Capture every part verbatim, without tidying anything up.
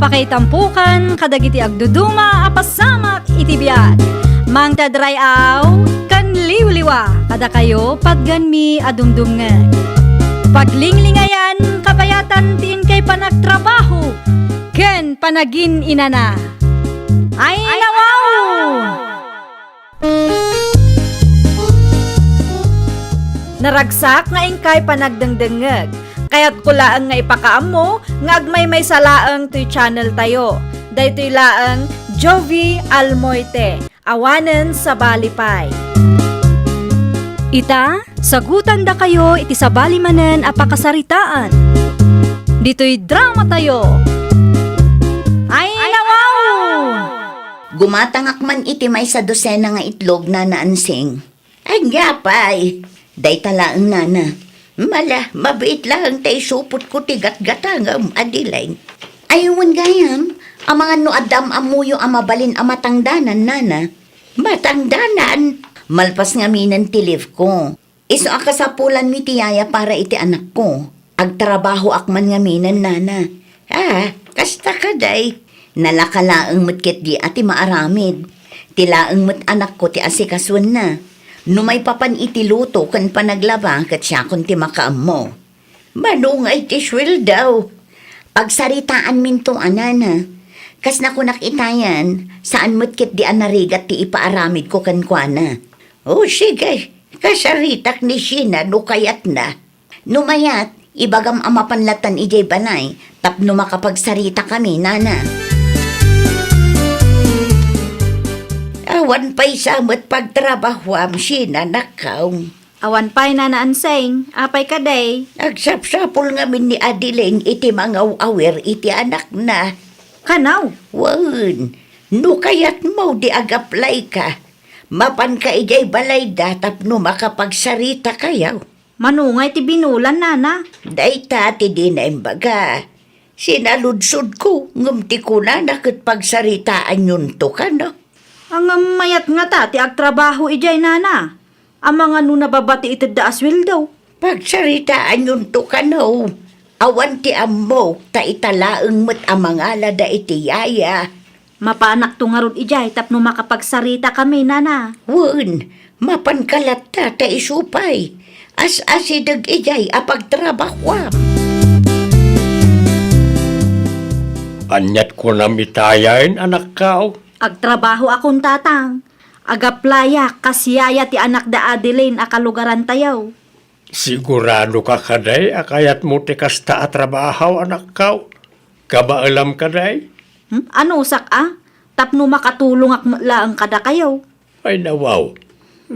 Pakaitampokan kadagiti agduduma a pasamak iti biag. Mangted ray-aw ken liwliwa kadakayo patganmi a dumdumngeg. Paglinglingayan kabayatan ti inkay panagtrabaho ken panagin-inana. Ay, nawaw! Naragsak nga inkay panagdengdengngeg. Kayatko laeng nga ipakaammo nga agmaymaysa laeng toy channel tayo. Daytoy laeng Jovie Almoite, awanen sabali pay. Ita, sagutandakayo iti sabali manen a pakasaritaan. Ditoy drama tayo. Ay, nawaw! Gumatangak man iti maysa dosena nga itlog, Nana Ansing. Ania pay? Dayta laeng, Nana. Mala, mabiit laeng ta isupotko ti gatgatangam, Adeline. Ay, wen gayam, amangan no adda am-ammoyo a mabalin a matangdanan, Nana. Matangdanan? Malpas ngaminen ti leave ko. Isu a kasapulanmi ti yaya para iti anakko. Agtrabahoak man ngaminen, Nana. Ah, kasta kadi. Nalaka laeng met ketdi a ti maaramid. Ti laeng met anakko ti asikasuenna. No maipapan iti luto ken panaglaba, ket siakon ti makaammo. Mano ngay ti sueldo? Pagsaritaanminto a, Nana. Kas nakunak itayan, saan met ketdi a narigat ti ipaaramidko kenkuana. O, sige, kasaritak ni Sheena no kayatna. No mayat, ibagam a mapan lattan idiay balay tapno makapagsaritakami, Nana. Awan pay sa met pagtrabahoam, Sheena, nakkaw. Awan pay, Nana Ansing. Apay kadi? Agsapsapul ngamin ni Adeline iti mangaw-awir iti anakna. Kanaw? Wen, no kayatmo di agaplayka, mapanka idiay balayda tapno makapagsarita kayo. Mano ngay ti binulan, Nana? Dayta ti dina imbaga. Sinaludsodko, ngem ti kunana ket pagsaritaanyonto kano. Ngem mayat ngata ti agtrabaho idiay, Nana. Amangan no nababa ti itedda a sueldo. Pagsaritaanyonto kano. Awan ti ammok, ta ita laeng met a mangalada iti yaya. Mapanakto ngarud idiay tapno makapagsaritakami, Nana. Wen, mapanka latta ta isu pay. As-asideg idiay a pagtrabahoam. Aniat kunam itayen, anakkaw? Agtrabahoakon, Tatang. Agaplayak kas yaya ti anak da Adeline a kalugarantayo. Siguradoka kadi a kayatmo ti kasta a trabaho, anakkaw? Kabaelam kadi? Hmm? Anusak a? Tapno makatulongak met laeng kadakayo. Ay, nawaw.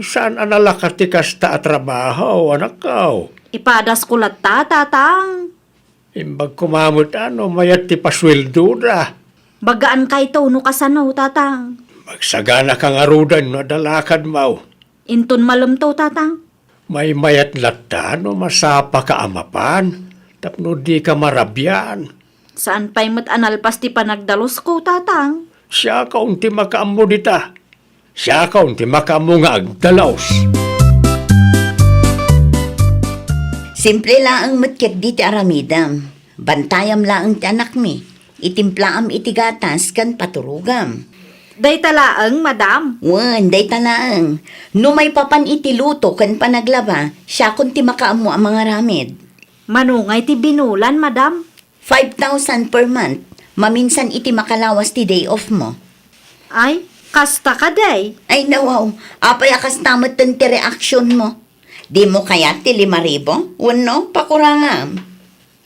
Saan a nalaka ti kasta a trabaho, anakkaw? Ipadasko latta, Tatang. Imbag koma met a no mayat ti pasueldoda. Bagaan kayto no kasano, Tatang. Magsaganaka ngaruden no adda lakadmo. Inton malemto, Tatang. Maymayat latta no masapaka a mapan, tapno dika marabian. Saan pay met a nalpas ti panagdalusko, Tatang. Siakon ti makaammo dita. Siakon ti makaammo nga agdalus. Simple laeng met ketdi ti aramidem. Bantayam laeng ti anakmi. Itimplaam iti gatas ken paturogam. Dayta laeng, madam? Wen, dayta laeng. No maipapan iti luto ken panaglaba, siakon ti makaammo a mangaramid. Mano ngay ti binulan, madam? Five thousand per month. Maminsan iti makalawas ti day off mo. Ay, kasta kadi? Ay, nawaw. Apay a kasta metten ti reaksyon mo? Dimo kayat ti lima ribu? Wenno, pakurangam?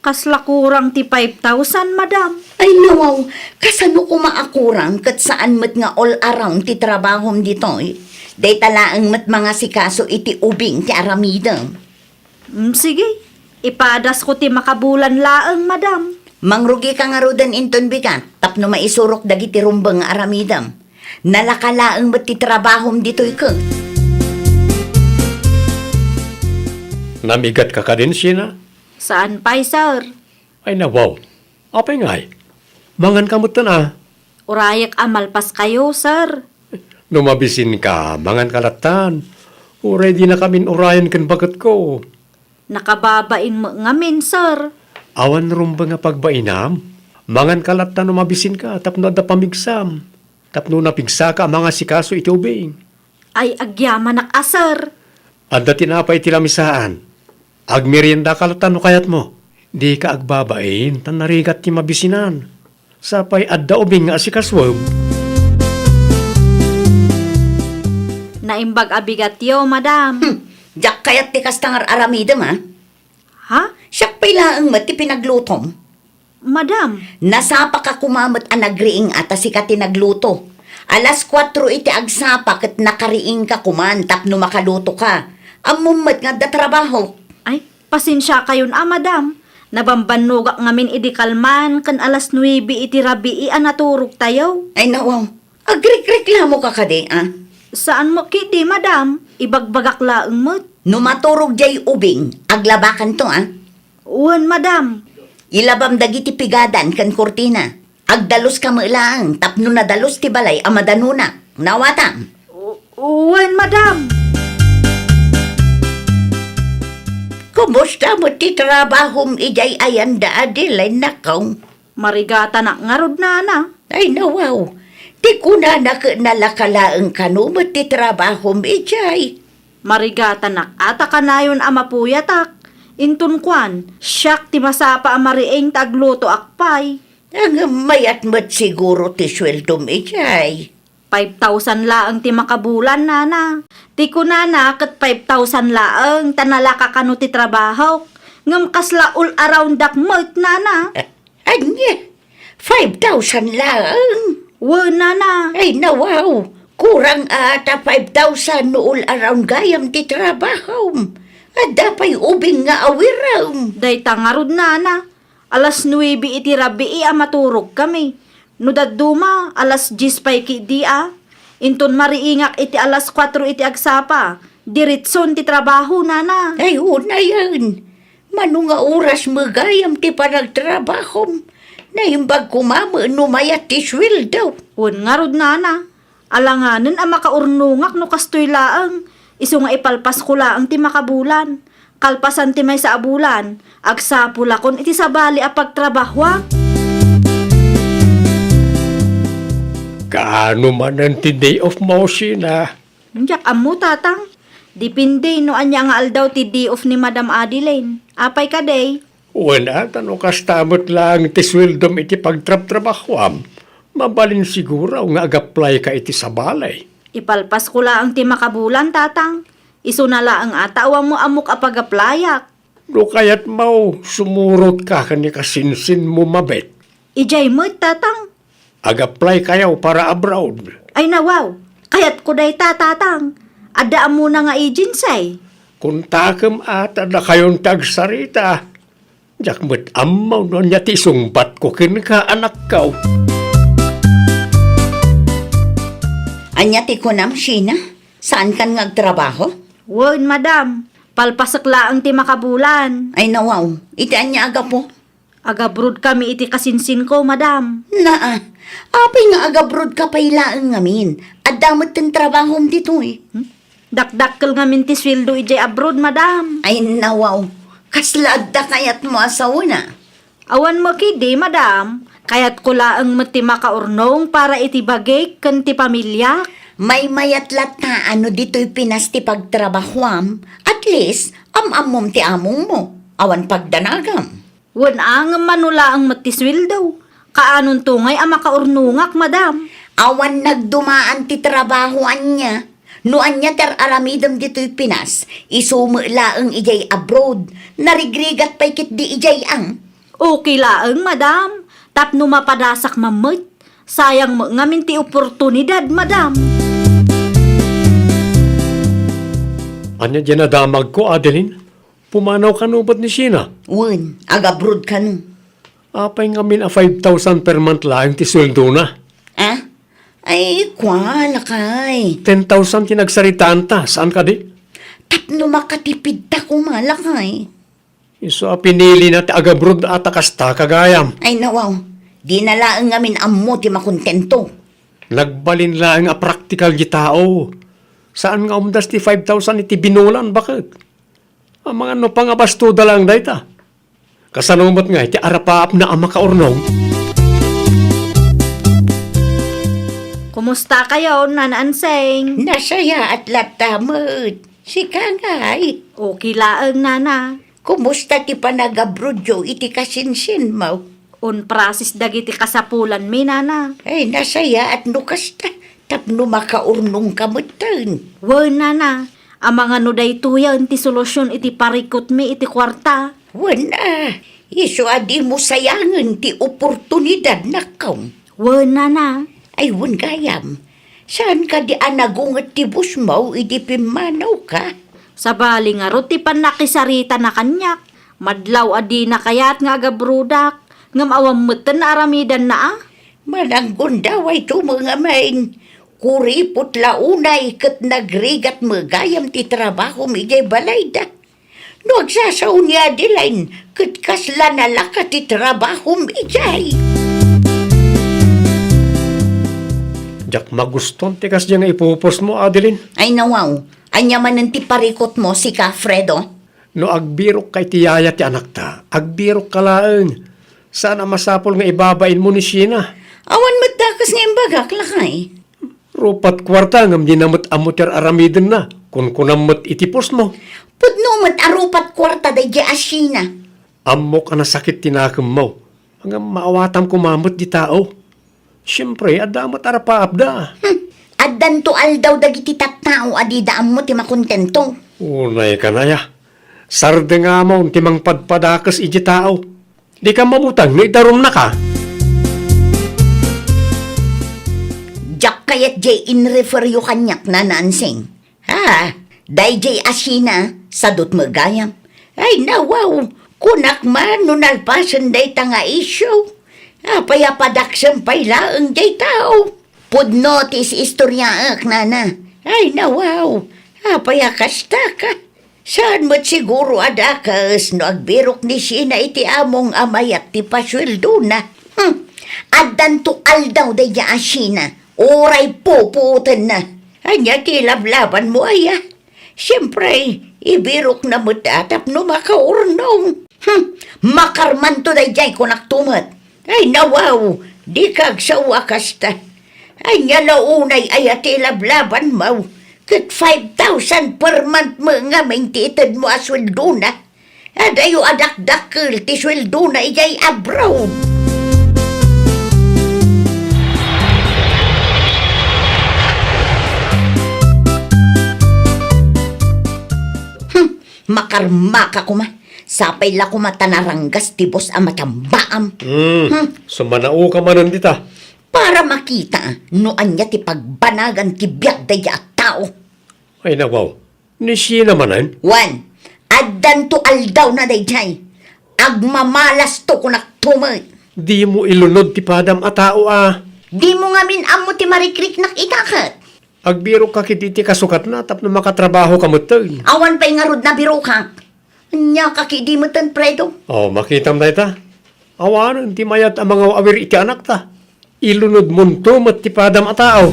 Kasla kurang ti five thousand, madam. Ay, nawaw. Kasano koma a kurang ket saan met nga all around ti trabahom ditoy? Dayta laeng met mangasikaso iti ubing ti aramidem. Mm, sige. Ipadasko ti makabulan laeng, madam. Mangrugika ngaruden inton bigat tapno maisurok dagiti rumbeng nga aramidem. Nalaka laeng met ti trabahom ditoy ket. Namigatka kadin, Sheena? Saan pay, sir. Ay, nawaw. Apay ngay? Manganka metten a. Urayek a malpaskayo, sir. No mabisinka, manganka lattan. Uray dinakamin urayen ken baketko. Nakababain met ngamin, sir. Awan rumbeng a pagbainam? Manganka latta no mabisinka tapno adda pamigsam, tapno napigsaka a mangasikaso iti ubing. Ay, agyamanak a, sir. Adda tinapay iti lamisaan. Agmeriendaka latta no kayatmo. Dika agbabain, ta narigat ti mabisinan. Sapay adda ubing nga asikasuem. Naimbag a bigatyo, madam. Hmm, diak kayat ti kasta nga ar-aramidem, a? Ha? Siak pay laeng met ti pinaglutom. Madam. Nasapaka koma met a nagriing a ta sika ti nagluto. Alas kuatro iti agsapa ket nakariingka koman tapno makalutoka. Ammom met nga adda trabaho. Ay, pasensiakayon a, madam. Nabambannogak ngamin idi kalman ken alas nuebe iti rabii a naturogtayo. Ay, nawaw. Agrikreklamoka kadi, a? Saan mo kidi, madam. Ibagbagak laeng met. No maturog jay ubing, aglabakanto, a? Wen, madam. Ilabam dagiti pigadan ken kurtina. Agdaluska met laeng tapno nadalus ti balay a madanona. Nawatam. U-, wen, madam. Kumusta met ti trabahom idiay ayan da, Adeline, nakaw? Marigatanak ngarud, nana. Ay, nawaw. Ti kunana ket nalaka laeng kano met ti trabahom idiay. Marigatanak a ta kanayon a mapuyatak. Inton kuan, siak ti masapa a mariing ta aglutoak pay. Ngem mayat met siguro ti sueldom idiay. Five thousand laeng ti makabulan, nana. Ti kunana ket five thousand laeng ta nalaka kano ti trabahok. Ngem kasla all around dak met, nana. Ania? Five thousand laeng? Wen, nana. Ay, nawaw. Kurang a ta five thousand no all around gayam ti trabahom. Adda pay ubing nga awirem. Dayta ngarud, nana. Alas nuebe iti rabii a maturogkami. No dadduma, alas dies pay ketdi a. Inton mariingak iti alas kuatro iti agsapa, diretson ti trabaho, nana. Ay, unayen. Mano nga oras met gayam ti panagtrabahom? Naimbag koma met no mayat ti sueldo. Wen ngarud, nana. Alanganen a makaurnongak no kastoy laeng, isu nga ipalpasko laeng ti makabulan. Kalpasan ti maysa a bulan, agsapulakon iti sabali a pagtrabahoak. Kaano manen ti day off mo, Sheena? Diak ammo, tatang. Depende no ania nga aldaw ti day off ni Madam Adeline. Apay kadi? Wen, a ta no kasta met laeng ti sueldom iti pagtrabtrabahoam, mabalin siguro nga agaplayka iti sabali. Ipalpasko laeng ti makabulan, tatang. Isuna laeng a ta awan mo ammok a pagaplayak. No kayatmo, sumurotka ken ni kasinsinmo, mabet. Idiay met, tatang. Ag-apply kayo para abroad. Ay, nawaw. Kayatko dayta, tatang. Adda ammona nga agency. Kontakem a ta dakayon ti agsarita. Diak met ammo no ania ti isungbatko kenka, anakko. Ania ti kunam, Sheena? Saankan nga agtrabaho? Wen, madam. Palpasek laeng ti makabulan. Ay, nawaw. Iti ania a gapu? Agabroad kami iti kasinsinko, madam. Naa, apay nga agabroadka pay laeng ngamin? Adda met ti trabahom ditoy. Hmm? Dakdakkel ngamin ti sueldo idiay abroad, madam. Ay, nawaw. Kasla adda kayatmo a sawen a? Awan mo kidi, madam. Kayatko laeng met ti makaurnong para iti bagik ken ti pamiliak. Maymayat latta a no ditoy Pinas ti pagtrabahoam, at least, am-ammom ti amongmo. Awan pagdanagam. Wen a ngem mano laeng met ti sueldo. Kaanonto ngay a makaurnongak, madam? Awan nagdumaan ti trabaho ania. No ania ti ar-aramidem ditoy Pinas, isu met laeng idiay abroad. Narigrigat pay ketdi idiay ang. Okay laeng, madam. Tapno mapadasak man met. Sayang met ngamin ti oportunidad, madam. Ania diay nadamagko, Adeline? Pumanaw kano met ni Sheena? Wen, agabroad kano. Apay ngamin a five thousand per month laeng ti sueldona? Ah? Ay, kua, lakay. Ten thousand ti nagsaritaanta, saan kadi? Tapno makatipidta koma, lakay. Isu a pinilina ti agabroad a ta kasta, kagayam. Ay, nawaw. Dina laeng ngamin ammo ti makontento. Nagbalin laeng a praktikal ti tao. Saan nga umdas ti five thousand iti binulan, baket? Amangan no pangabastoda laeng dayta. Kasano met ngay ti arapaapna a makaurnong? Kumusta kayo, Nana Anseng? Nasayaat latta met. Sika ngay? Okay laeng, Nana. Kumusta ti panagabrodyo iti kasinsinmo? On process dagiti kasapulanmi, Nana. Ay, nasayaat no kasta, tapno makaurnongka metten. Wen, Nana. Amangano daytoyen ti solusion iti parikutmi iti kuarta. Wen a, isu a dimo sayangen ti oportunidad, nakkaw. Wen, Nana. Ay, wen gayam. Saan kadi a nagunget ti bosmo idi pimmanawka? Sabali ngarud ti pannakisaritana kaniak. Madlaw a dina kayat nga agabrodak, ngem awan metten a aramidanna a. Mananggundaway tumo ngamin. Kuripot la unay ket nagrigat met gayam ti trabahom idiay balayda. No agsasao ni Adeline, ket kasla nalaka ti trabahom idiay. Diak maguston ti kasdiay nga ipupusmo, Adeline. Ay, nawaw. Ania manen ti parikutmo, sika, Fredo? No agbirokka iti yaya ti anakta, agbirokka laeng. Saan a masapul nga ibabainmo ni Sheena. Awan met dakes nga imbagak, lakay. Rupat kuarta ngem dina met ammo ti ar-aramidenna. Kunkunam met iti pusmo. Pudno met a rupat kuarta daydiay a Sheena. Ammok a nasakit ti nakemmo. Ngem maawatam koma met di tao. Siempre, adda met arapaapda. Hmm. Addanto aldaw dagiti tattao a dida ammo ti makontento. Unay kanaya. Sardengamon ti mangpadpadakes iti tao. Dika mabutang no idarumnaka. Diak kayat jay inreferyo kaniak, Nana Ansing. Ha? Dayjay a Sheena, sadut met gayam. Ay, nawaw, kunak man no nalpasen dayta nga issue. Apay a padaksem pay laeng jay tao? Pudno ti is-istoriaek, nana. Ay, nawaw, apay a kastaka? Saan met siguro a dakes no agbirok ni Sheena iti among a mayat ti pasueldona. Hmm. Addanto aldaw dayjay a Sheena, uray pupuotenna. Ania ti lablabanmo, aya? Siempre, ibirokna met a tapno makaurnong. Hmm, makarmanto dayjay, kunakto met. Ay, nawaw, dika agsao a kasta. Ania la unay aya ti lablabanmo? Ket five thousand per month met ngamin ti itedmo a sueldona. Adayo a dakdakkel ti sueldona idiay abroad. Hmm, makarmaka koma. Sapay la koma ta naranggas ti bus a matambaam. Hmm, hmm. Sumanaoka manen dita. Para makita no ania ti pagbanagan ti biag dayta a tao. Ay, nawaw. Ni Sheena manen? Wen, addanto aldawna dayjay. Agmamalasto, kunakto met. Dimo ilunod ti padam a tao a. Dimo ngamin ammo ti marikriknak ita ket. Agbirokka ketdi iti kasukatna tapno makatrabahoka metten. Awan pay ngarud nabirokak. Ania ka ketdi metten, Fredo? Oh, makitam dayta. Awanen ti mayat a mangaw-awir iti anakta. Ilunodmonto met ti padam a tao.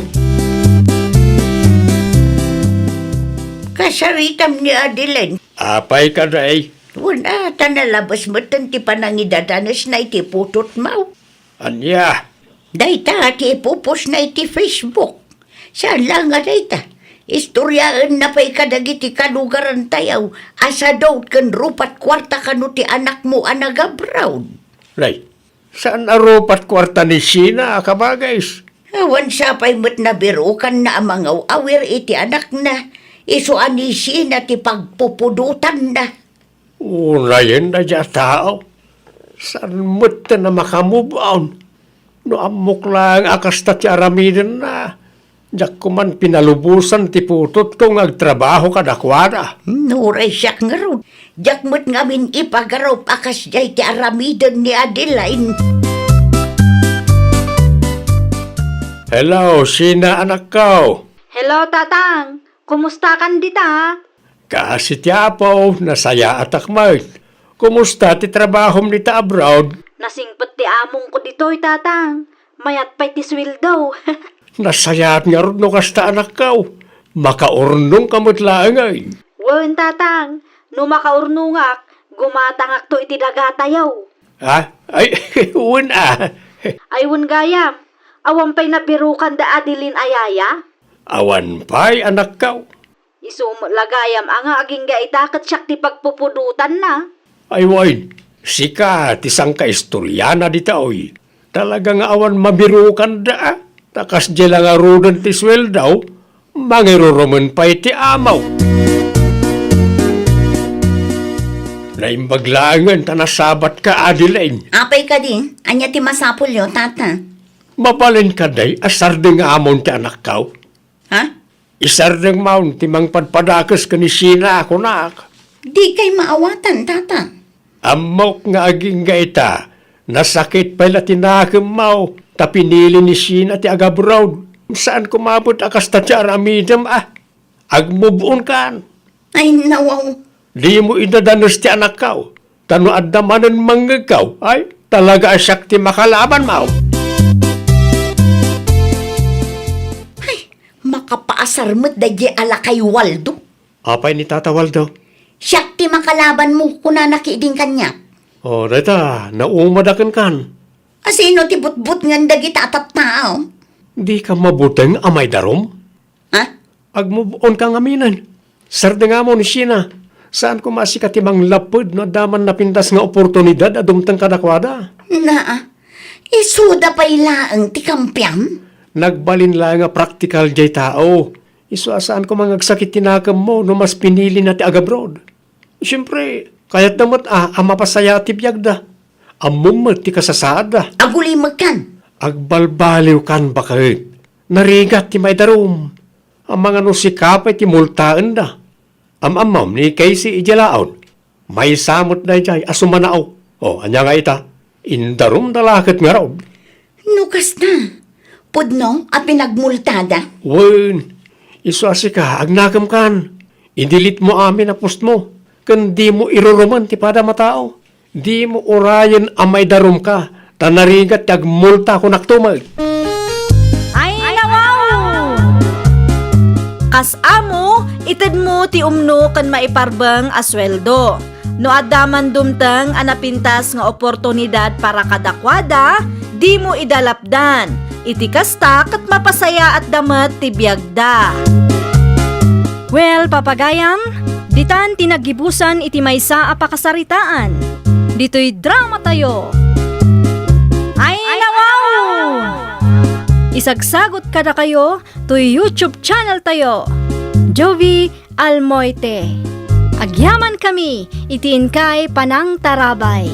Kasaritam ni Adeline. Apay kadi? Wen a, ta nalabes metten ti panangidadanesna iti putotmo. Ania? Dayta ti ipupusna iti Facebook. Saan la nga dayta, istoriaenna pay kadagiti kalugarantayo a sadut ken rupat kuarta kano ti anakmo a nagabroad. Nay, saan a rupat kuarta ni Sheena a kabagis? Awan sapay met nabirokanna a mangaw-awir iti anakna, isu a ni Sheena ti pagpupudotanna. Unayen dayta a tao, saan metten a maka-move on. No ammok laeng a kasta ti aramidenna, diak koman pinalubosan ti putotko nga agtrabaho kadakuada. Hmm, uray siak ngarud, diak met ngamin ipagarup a kasdiay ti aramiden ni Adeline. Hello, Sheena, anakko. Hello, Tatang. Kumustakan dita? Kaasi ti Apo, nasayaatak met. Kumusta ti trabahom dita abroad? Nasingpet ti amongko ditoy, Tatang. Mayat pay ti sueldo. Nasayaat ngarud no kasta, anakko. Makaurnongka met laengen. Wen, Tatang. No makaurnongak, gumatangakto iti dagatayo. Ha? Ay, wen a. Ay, wen gayam. Awan pay nabirokanda Adeline a yaya? Awan pay, anakko. Isu met la gayam a nga agingga ita ket siak ti pagpupudotanna. Ay wen, sika ti sangkaistoriana ditoy. Talaga nga awan mabirokanda, a. Ta kasdiay la ngaruden ti sueldo, mangirurumen pay ti amo. Naimbag laengen ta nasabatka, Adeline. Apay kadi, ania ti masapulyo, tata? Mabalin kadi a sardeng amon ti anakko? Ha? Isardengmon ti mangpadpadakes ken ni Sheena, kunak. Dikay maawatan, tata. Ammok nga agingga ita, nasakit pay la ti nakemmo, ta pinili ni Sheena ti agabroad. Saan koma met a kasta ti aramidem, a. Agmove on kan. Ay, nawaw. Dimo idadanes ti anakko. Ta no adda manen mangngegko, ay, talaga a siak ti makalabanmo. Ay, makapaasar met daydiay a lakay Waldo. Apay ni Tata Waldo? Siak ti makalabanmo, kunana ketdin kaniak. O, dayta, naumadaken kan. Asino ti butbutngen dagita a tattao? Dika mabuteng a maidarum? Ha? Agmove on ka ngaminen. Sardengamo ni Sheena. Saan koma a sika ti manglapped no adda man napintas nga oportunidad a dumteng kadakuada. Naa, isuda pay laeng ti kampiam? Nagbalin laeng a praktikal diay tao. Isu a saan koma nga agsakit ti nakemmo no mas pinilina ti agabroad. Siempre, kayatda met a, a mapasaya ti biagda. Ammom met ti kasasaadda. Agulimekkan. Agbalbaliwkan baket. Narigat ti maidarum. Amangan no sika pay ti multaenda. Am-ammom ni Casey idiay laon. Maysa met daydiay a sumanao. O, ania nga ita? Indarumda la ket ngarud. No kasta, pudno a pinagmultada? Wen, isu a sika, agnakemkan. I-delete mo amin a post mo, ken dimo irurumen ti padam a tao. Dimo urayen a maidarumka, ta narigat ti agmulta, kunakto met. Ay, nawaw! Kas amo, itedmo ti umno ken maiparbeng a sueldo. No adda man dumteng a napintas nga oportunidad para kadakuada, dimo idalapdan. Iti kasta, ket mapasayaatda met ti biagda. Well, papagayam, ditan ti naggibusan iti maysa a pakasaritaan. Ditoy dramatayo. Ay, nawaw! Isagsagut kadakayo toy YouTube channel tayo, Jovie Almoite. Agyamankami iti inkay panangtarabay.